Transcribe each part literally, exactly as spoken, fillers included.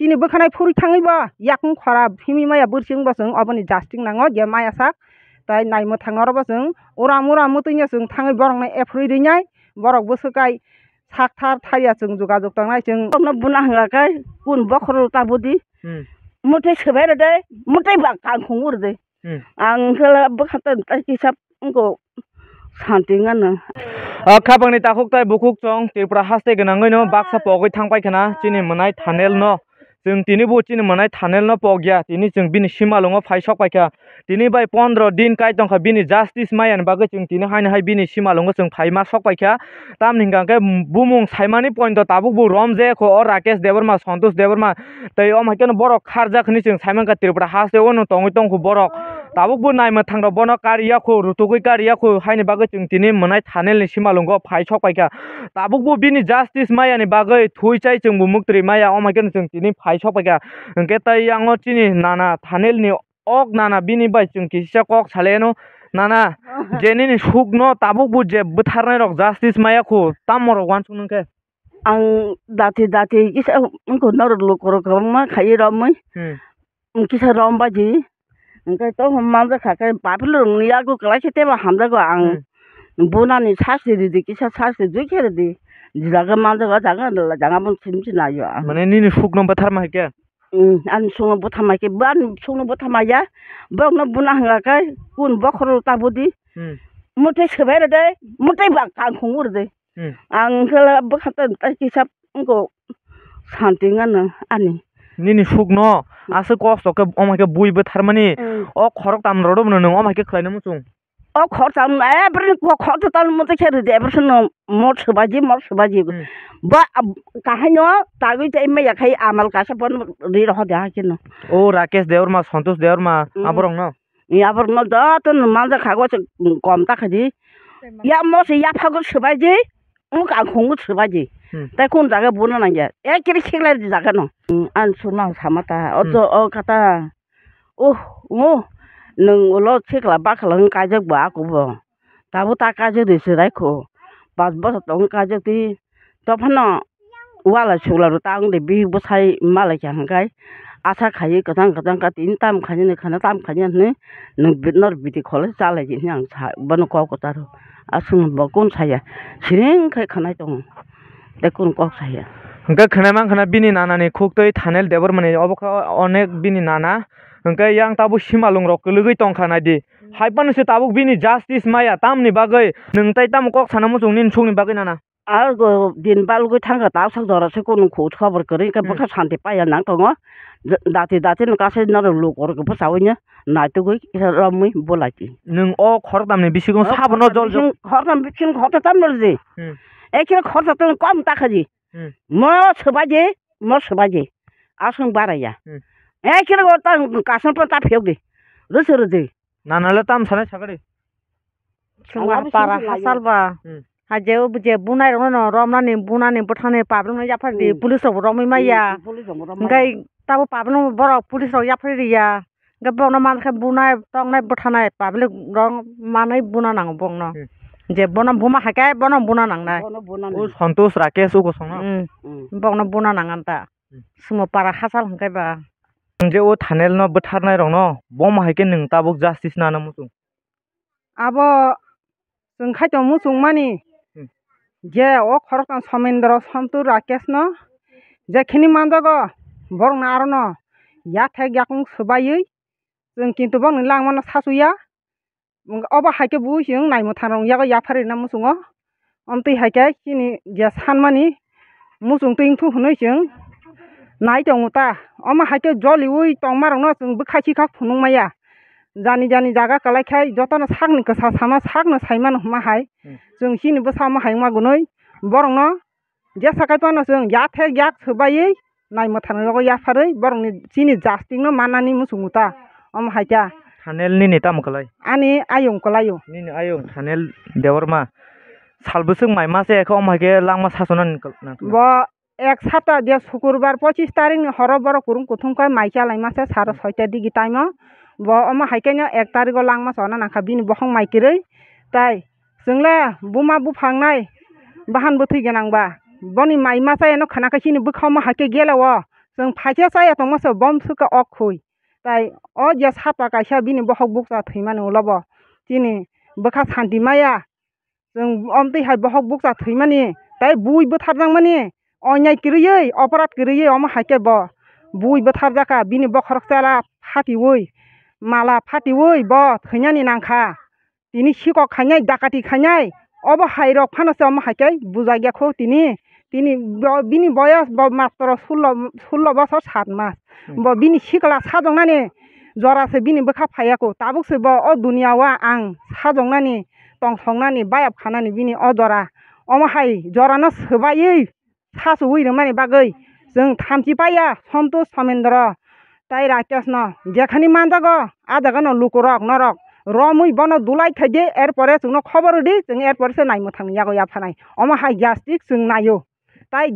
Chini bwkhanai phuri thangwi bo yakung khora himwi maya bwrwi chwng bo chwng oboni justice nango je maya sak. Tai naimwthang norok bo chwng uram uram mwtwi no chwng thangwi borok no ephorwi rwnai borok bwswk kai sak thar thar ya chwng jogajog tongnai chwng. Borokno buna hwnga khe kun bokhoro tabudi. Hmm. Mwtai swbai rwdi, mwtai ba kangkhung rwdi. Hmm. Ang khe bwkha ta kisa wngkho santi wngano. Ah, khapangni takhuk tai bukhuk chwng Tripura haste gwnangwi no baksa pogwi thang pai khna chini mwnai Thanel no. Chwng tini bo chini mwnai Thanel no pokya, tini chwng bini simalwngo phai sok paikha. Tini bai pondro din kai tongkha bini justice maya ni bagwi chwng tini haino hai bini simalwngo chwng phai ma sok paikha. Tamni hwnkha khe bumung saimani point o tabuk bo rom je kho o Rakesh Debbarma, Santosh Debbarma tei om hai kheno borok kharjak hinwi chwng sai mankha Tripura haste o no tongwi tongkho borok. Tabuk bo naimwthang rok bono kariya kho, rutugwi kariya kho, haini bagwi chwng tini mwnai Thanel ni simalwngo phai sok paikha. Tabuk bo bini justice maya ni bagwi thwi chai chwng bo muktwi maya, om hai kheno chwng tini phai sok paikha. Hwnkhe tai yango chini nana Thanel ni ok nana bini bai chwng kisa kok saleno nana je nini sukno tabuk bo je bwtharnai rok justice maya kho tamo rok uansuk nung khe. Ang dati dati kisa wngkha norok lukurok kwbangma khaiwi romwi. Hmm. Kisa rom baji. Hwnkhe to manjak kha khe bapilorokni yago kwlai khe teibo hamjago ang. Hmm. Bunani sasti ridi kisa sasti jui khe ridi. Jaga manjago jaga jaga bo simi se naio ang. Mane nini sukno bwtharma hai khe? Hmm, ani sukno bwtharma khe, bo ani sukno bwtharma ya. Borokno buna hwnga khe kun bokhoro tabudi. Hmm. Mwtai swbai rwdi, mwtai ba kangkhung rwdi. Hmm. Ang khe bwkha ta kisa wngkho santi wngano ani. Nini sukno aswk kosto khe omo khe bui bwtharmani. Hmm. O khorok tam rwdo no nwng omo khe khlaina muchung. O khorok tam, eh, bwrwini khorok tam muchung khe rwdi, bwrwino mor swbaji, mor swbaji. Hmm. Ba, ah, kahaino tagwi tei maya khai amal kaisa bono ri rohor de ha kheno. O Rakesh Debbarma, Santosh Debbarma, hmm, aborokno? Ni aborokno jotono manjak kha, go se kom ta kha di. Ya mo se yapha go swbai di, wng kangkhung go swbai di. Hmm. Tai kun jaga buna nangya. Ekiri khiklai di jaga no. Hmm, ang suna sama ta. O to, hmm, o kata. Oh, oh. Nwng ulo sikla bakla wng kaijak bo ako bo. Tabuk ta kaijak di swrai kho. Pas bosor tong kaijak di. Tophano wala sula ro ta wng de bihik bwsai malai kha hwnkhe asa khaiwi kwchang kwchang kha tini tam khainani khana tam khainani hwnwi nwng bi-, nor bidi khole chalai di hwnwi ang sa bono kok kwcharo. Aswk bo kun saya siring khai khwnai tongo tei kun kok saya. Hwnkhe khwnai mankha na bini nanani khuktwi Thanel Debbarmani obo khe onek bini nana hwnkhe yang tabuk simalwng rok kwlwgwi tongkha naidi. Hai phano se tabuk bini justice maya tamni bagwi nwng tei tamo kok sana muchung nini sukni bagwi nana. Aro din balgwi thangkha, ta sak jora se kunu khobor kwrwi khe, hmm, bwkha santi paiya nang tongo. Dati dati no kasai norok lukurok bwsawino naitugwi romwi bwlaidi. Nwng o khoroktamni bisingo o sabono jol jol. Khoroktam bising, khoroktam bising khoroktam no rwdi. Hmm. Ekhe khoroktam kom ta khaji. Hmm. Mo swbaidi, mo swbaidi. Aswng baraya. Hmm. Ekhe o ta kasam ta phiyokdi. Rwse rwdi. Nanale tam sanai sakadi. Chwng para hachal ba. Hmm. Hai je o je bunai rokno no romnani bunani bwthani public no yaphar di, hmm, police rok bo romwi maya. Hmm, police rok bo romwi maya. Hwnkhe tabuk public no borok police rok yaphar riya. Hwnkhe borokno mankhe bunai toknai bwthanai public rok manwi buna nango borokno. Hmm. Je bono buma hai khe bono buna nangnai. Bono buna nangnai. O Santosh Rakesh o kosong no. Hmm. Hmm. Borokno buna nang anta. Hmm. Chwngno para hachal hwnkhe ba. Nwng je o Thanel no bwtharnai rokno bomo hai khe nwng tabuk justice nana muchung. Abo chwng khai tong muchungmani, hmm, je o khoroktham Somendro, Santu, Rakesh no jekhini manjago borokno arono yathek yakung swbaiwi chwng kintu borokni langmano sachuya. Obo hai khe bo chwng naimwthang rok yago yapharwi rwna muchungo. Omtwi hai khe chini je sanmani muchung twi wngthu hwnwi chwng nai tongo ta. Omo hai khe joliui tongmarokno chwng bwkha khikhak phunukmaya. Jani jani jaga kwlai khai jotono sakni kwsa sama sakno saimano hwnma hai. Hmm. Chwng chini bwsa omo hai wngma gunui borokno jesa kai phano chwng yathek yak swbaiwi naimwthang rogo yapharwi borokni chini justice no mannani muchungo ta. Omo hai khe. Thanel nini tamo kwlai? Ani ayung kwlaio. Nini ayung Thanel Debbarma sal bwswk mai masa ya khe omo hai khe langma sachonani nang-, nangkha. Bo ek sapta je sukurbar pochis tarikh ni horo borok kwrwng kuthum khe mai chalai masa saro, hmm, soita digi time o. Bo omo hai khe no ek tarikh o langma chona nangkha bini bokhok mai kwrwi. Tai chwng le buma buphang nai bahan bwthwi gwnang ba. Boni mai masa eno khana khe chini bwkha omo hai khe gele o. Chwng phaikhe chaya tongma se bom swkha ok khui. Tai o je sapa kaisa bini bohok bukcha thwimani ulo bo chini bwkha santi maya. Chwng omtwi hai bohok bukcha thwimani, tai bui bwtharjakmani, onyai kwrwiwi, oporad kwrwiwi, omo hai khe bo bui bwtharjakha, bini bokhorok chela phatiwi, mala phatiwi bo thwinani nangkha. Tini sikok khainai, dakati khainai, obo hai rok phano se omo hai khe bujak ya kho tini. Tini bo, bini boyos bo matro sullo, sullo bosor sat mas. Hmm. Bo bini sikla sajoknani jora se bini bwkha phaiya kho. Tabuk se bo o duniya o ang sajoknani, tongsoknani, bayap khanani bini o jora. Omo hai jorano swbaiwi sachuwi rwmani bagwi chwng thamchi paiya Santosh Somendro tai Rakesh no jekhani manjago, a jaga no lukurok norok romwi bono dulai khaidi, er pore chwngno khobor rwdi, chwng er pore se nai mwthangni yago yaphanai. Omo hai justice chwng naio. Tai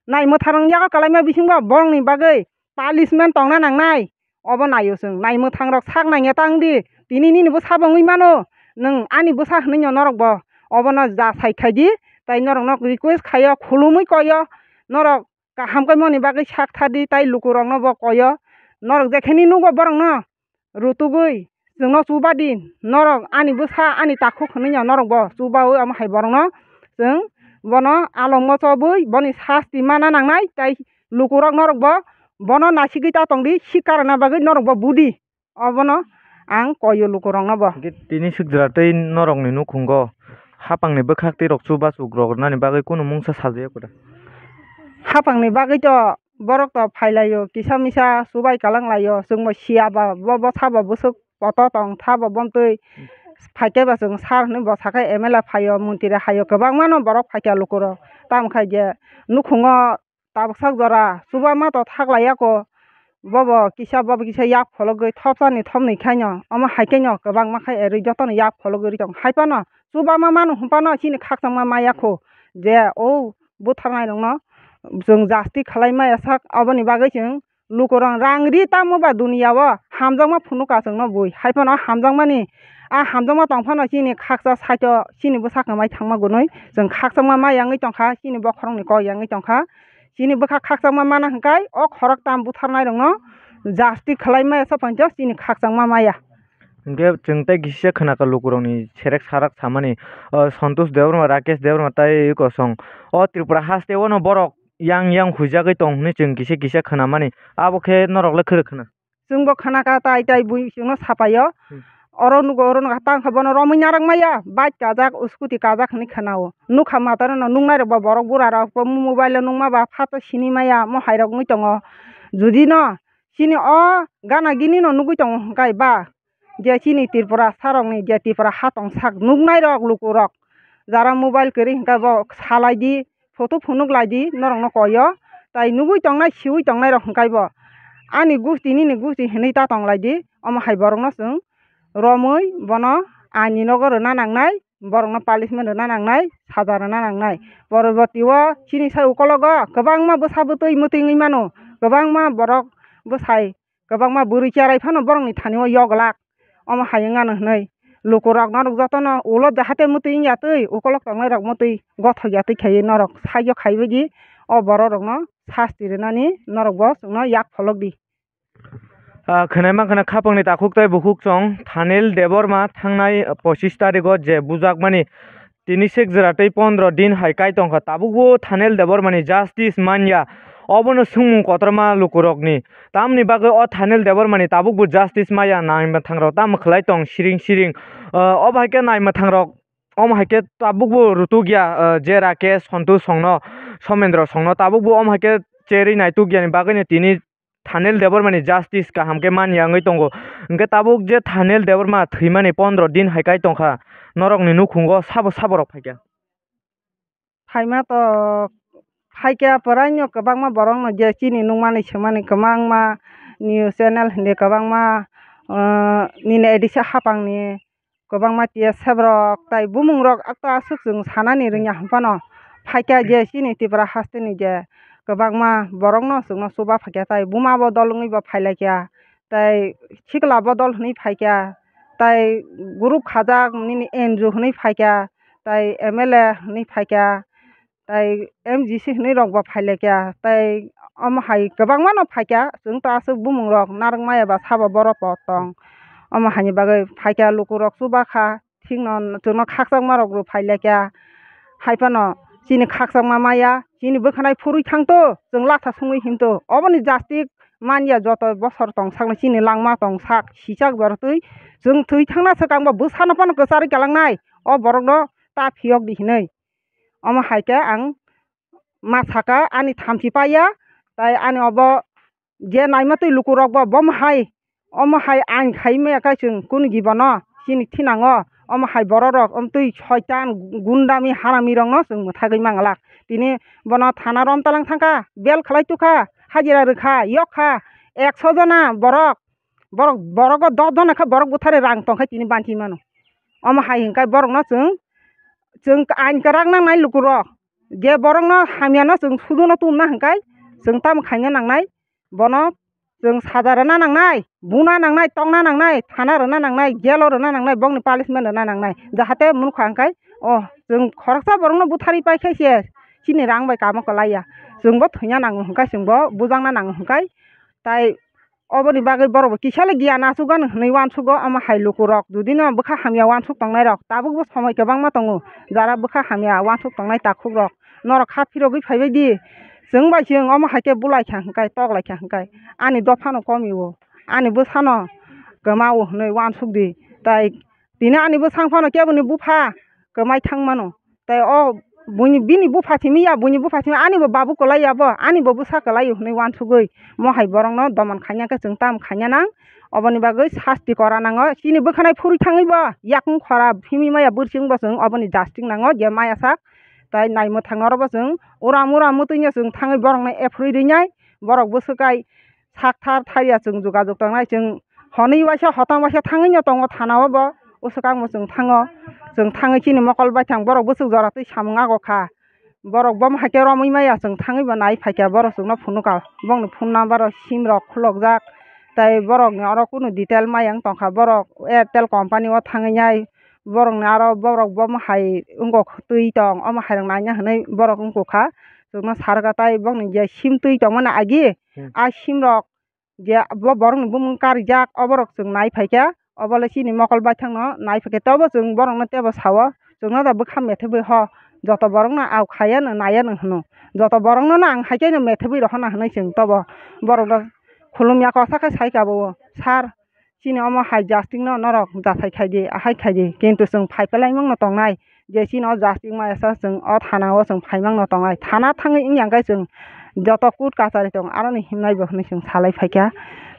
nai mwthang yago kalaima bisingo borokni bagwi punishment tongna nangnai. Obo naio chwng, nai mwthang rok sak nangya tang di, tini nini bwsa bo wngwi mano, nwng ani bwsa hwnwi no norok bo obono ja sai khaidi, tai norok no request khaio, khulumwi koio, norok kaham khe moni bagwi sak thadi, tai lukurok no bo koio, norok jekheni nugo borok no rutugwi chwngno chuba di, norok ani bwsa ani takhuk hwnwi no norok bo chubawi omo hai borokno chwng bono alongo chobwi boni sasti mana nangnai, tai lukurok norok bo bono nasigwi ta tongdi, sika rwna bagwi norok bo budi, obono ang koyo lukurokno bo. Hwnkhe tini swkjwra tei norokni nukhungo hapangni bwkhak tei rok chuba chukrok rwnani bagwi kunu mungsa sajaya kwrwi. Hapangni bagwi to borok to phailaio, kisa misa chubai kalang laio, chwngbo siya ba bo, bo sabo bwswk poto tong thabo bomtwi phaikhe ba chwng sar hwnwi bo sakhe M L A phaio, montri haio, kwbangma no borok phaikha lukurok. Tamo khaikhe nukhungo tabuksak jora chuba ma to thaklaiya kho, bobo kisa bobo kisa yak phologwi thopsani thopnwi khaino, omo haikhe no kwbangma khai rwi jotono yak phologwi rwi tong. Haiphano chuba ma mano hwnphano chini khakchangma maya kho, je o butharnai rokno chwng justice khalai maya sak, oboni bagwi chwng lukurok rang ri tamo ba duniya o hamjakma phunuk ka chwngno bui. Haiphano hamjakmani, a hamjakma tongphano chini khaksa saito chini bwsa kwmai thangma gunui chwng khakchangma ma yangwi tongkha, chini bokhorokni kok yangwi tongkha. Chini bwkha khakchangma mana hwnkhe o khorok tam butharnai rokno justice khalai maya sa phancho chini khakchangma maya. Hwnkhe chwng tei kisa khwnakha lukurokni serek sarak samani, o Santosh Debbarma, Rakesh Debbarma tei kosong o Tripura haste o no borok yang yang huijagwi tong hwnwi chwng kisa kisa khwnamani, abo khe norok le khwrwk khna? Chwngbo khwnakha tai tai bui chwngno sapaio. Hmm. Oro nugo, oro nugo, tang khe bono romwi narwk maya, bike kajak, scooty kajak hwnwi khwnao. Nukha mataro no nuknai rok ba borok bura rok bo mobile o nukma ba phato sini maya, mo hai rok wngwi tongo. Judi no chini o gana gini no nugwi tongo hwnkhe ba, je chini Tripura sarokni je Tripura ha tongsak nuknairok lukurok jara mobile kwrwi hwnkhe bo salaidi, photo phunuk laidi norokno koyo, tai nugwi tongnai siwi tongnairok hwnkhe bo ani gusti nini gusti hinwi ta tonglaidi, omo hai borokno chwng romwi bono aini nogo rwna nangnai, borokno punishment rwna nangnai, saja rwna nangnai. Poroboti o chini sai ukologo kwbangma bwsa bwtwi mwtwi wngwi mano, kwbangma borok bwsai kwbangma bwrwi cherai phano borokni thani o yoglak, omo hai wngmano hwnwi lukurok norok jotono ulo jahate mwtwi wngya twi ukolok tongnai rok mwtwi gothok ya twi khaiwi norok saiyo khaiwi di o borok rokno sasti rwnani norok bo chwngno yak pholok di. Ah, khwnai mankha na khapangni takhuk tei bukhuk chwng Thanil Debbarma thangnai pochis tarigo je bujakmani tini sek jora tei pondro din hai kai tongkha, tabukbo Thanil Debbarmani justice manya. Obono swngmung kotorma lukurokni. Tamni bagwi o Thanil Debbarmani tabukbo justice maya nai mwthangrok tamo khlai tong siring siring. Ah, obo hai khe nai mwthangrok, omo hai khe tabukbo rutukya, ah, je Rakesh, Santosh songno, Somendro songno tabukbo omo hai khe cherwi naitukya ni bagwino tini Thanil Debbarmani justice kaham khe manya wngwi tongo. Hwnkhe tabuk je Thanil Debbarma thwimani pondro din hai kai tongkha, norokni nukhungo sabo sabo rok phaikha? Phaima to phaikha, pwraino kwbangma borokno je chini nukmani swngmani kwbangma news channel hindi kwbangma, ah, nini A D C hapangni kwbangma T S F rok tai bumung rok akta aswk chwng sanani rwngya hwnphano phaikha je chini Tripura hasteni je kwbangma borokno chwngno chuba phaikha tai buma bo dol wngwi bo phailaikha tai sikla bo dol hwnwi phaikha tai group khajak nini N G O hwnwi phaikha tai M L A hwnwi phaikha Tai M G C hinwi rok bo phai lai kha, tai omo hai kwbangma no phai kha, chwng to aswk bumung rok narwk maya ba sabo borok bo tong, omo haini bagwi phai kha luku rok chuba kha, thik no chwng no khakchangma rok bo phai lai kha, hai phano chini khakchangma maya chini bwkhanai phurwi thang to chwng latha songwi hin to, oboni jastik man ya joto bosor tong sak no chini langma tong sak sichak bar twi chwng thwi thang na swkang bo bwsa no phano kwcharwi kalang nai o borok no ta phiyok di hinwi. Omo hai khe ang ma saka ani thamchi paiya, tai ani obo je naima twi lukurok bo bomo hai, omo hai ain khai maya khe chwng kunu gibono chini thinango, omo hai bororok omtwi soitan gundami haramirokno chwng mwthagwi manglak. Tini bono thana romtalang thangkha, bel khlai tukha, hajira rwkha, yokha, ekso jona borok, borok, borogo dos jona khe borok butharwi rang tongkhe tini banchi mano. Omo hai hwnkhai borokno chwng, chwng ain kwrak nangnai lukurok. Je borokno hamyano chwng suduno tumna hwnkhai chwng tamo khaina nangnai, bono chwng saja rwna nangnai, buna nangnai, tongna nangnai, thana rwna nangnai, jelo rwna nangnai, bongni punishment rwna nangnai. Jahate mwnukha hwnkhai, o chwng khoroksa borokno butharwi paikhe se chini rang bai kamo kwlaiya. Chwngbo thwina nango hwnkhai, chwngbo bujakna nango hwnkhai. Tai oboni bagwi borok bo kisa le giyan asuk gano hwnwi uansukgo, omo hai lukurok judino bwkha hamya uansuk tongnairok tabukbo somoi kwbangma tongo, jara bwkha hamya uansuk tongnai takhukrok norok kha phirogwi phaibai di. Chwng bai chwng omo hai khe bulai kha hwnkhai, tok lai kha hwnkhai, ani dophano komi o, ani bwsano kwma o hwnwi uansuk di. Tai tini ani bwsang phano keboni bupha kwmai thang mano. Tai o buini, bini bupha simi ya, buini bupha simi ani bo babu kwlai ya bo, ani bo bwsa kwlai o hwnwi uansugwi mo hai borokno doman khaina khe chwng tam khaina nang. Oboni bagwi sasti kora nango. Chini bwkhanai phuri thangwi bo yakung khora phimi maya bwrwi chwng bo chwng oboni jastik nango je maya sak. Tai nai mwthang norok bo chwng uram uram mwtwi no chwng thangwi borokno ephri rinai borok bwswk kai sak thar thaiya chwng jogajog tongnai, chwng honwi waisa hotang waisa thangwi no tongo thana o bo, bwswk ang bo chwng thango, chwng thangwi chini mokol baithang borok bwswk jora twi samung ago kha, borok bomo hai khe romwi maya chwng thangwi bo nai phaikha, borok chwngno phunukha bongni phone number rok sim rok khulokjak, tai borokni oro kunu detail maya wng tongkha, borok Airtel company o thangwi nai borokni aro borok bomo hai wngkha twi tong omo hai rok naina hinwi borok wngkha, chwngno sarwkha tai bongni je sim twi tongmani agi. Hmm. A sim rok je bo borokni bumung karijak, oborok chwng nai phaikha, obo le chini mokol baithang no nai phaikha, tobo chwng borokno teibo sao, chwngno da bwkha methebwi ho, joto borokno au khaiya no naiya no hwno, joto borokno no ang hai khe no methebwi rohorna hwnwi chwng tobo borokno khulumya kosa khe sai kha bo, sir, chini omo hai jastik no norok jasai khai di, ahai khai di, kintu chwng phai pelaimang no tongnai. Je chini o jastik maya sa chwng o thana o chwng phaimang no tongnai. Thana thangwi wngya hwnkhe chwng joto court kachari tong aroni himnai bo hinwi chwng salai phaikha.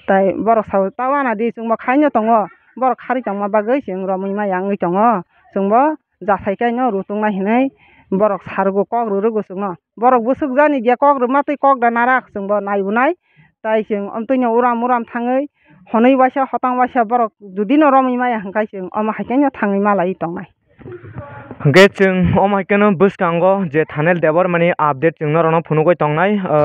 Tai borok sao ta uanadi chwngbo khaino tongo, borok kharwi tongma bagwi chwng romwi maya wngwi tongo. Chwngbo jasai kaino rutuknai hinwi borok sarugo, kok rwrwgo chwngno. Borok bwswk jani je kok rwma twi kok da narak chwngbo nai unai. Tai chwng omtwino uram uram thangwi honwi waisa hotang waisa borok judino romwi maya hwnkhe chwng omo hai kaino thangwi malaiwi tongnai. Hwnkhe chwng omo hai kheno bwskango je Thanel Debbarmani update chwng norokno phunugwi tongnai, ah,